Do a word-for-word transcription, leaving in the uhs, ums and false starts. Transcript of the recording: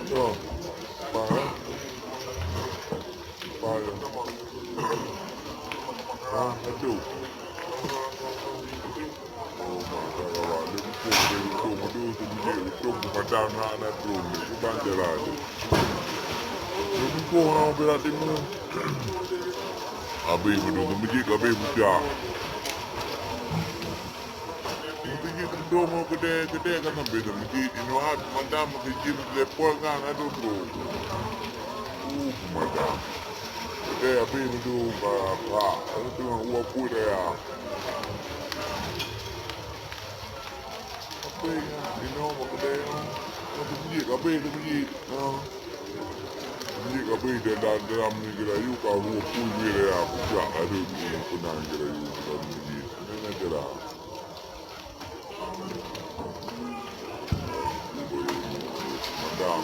Oh, parah. Parah. Ah, aduh. Oh, mantap, kawan. Dia pukul, dia untung. Aduh, tu biji untung. Pemadam nak, nak turun. Itu banjir lah tu. Dia pukul orang Bela Timur. Habis betul. Masjid habis pecah. Masjid betul mau kedai, kedai kan habis masjid. Inohat, pemadam, masjid, telepon kan, aduh, tu. Uh, pemadam. Kedai habis betul. Pak, Pak. Aduh, tengah uap pun raya. Apa yang minum, apa dia? Apa bunyi, apa itu bunyi? Ha. Bunyi apa dalam, dalam ni geulayu, kau huruf pun dia, aku tak ada ni, aku nak geulayu dalam ni. Mana gerak? Madam,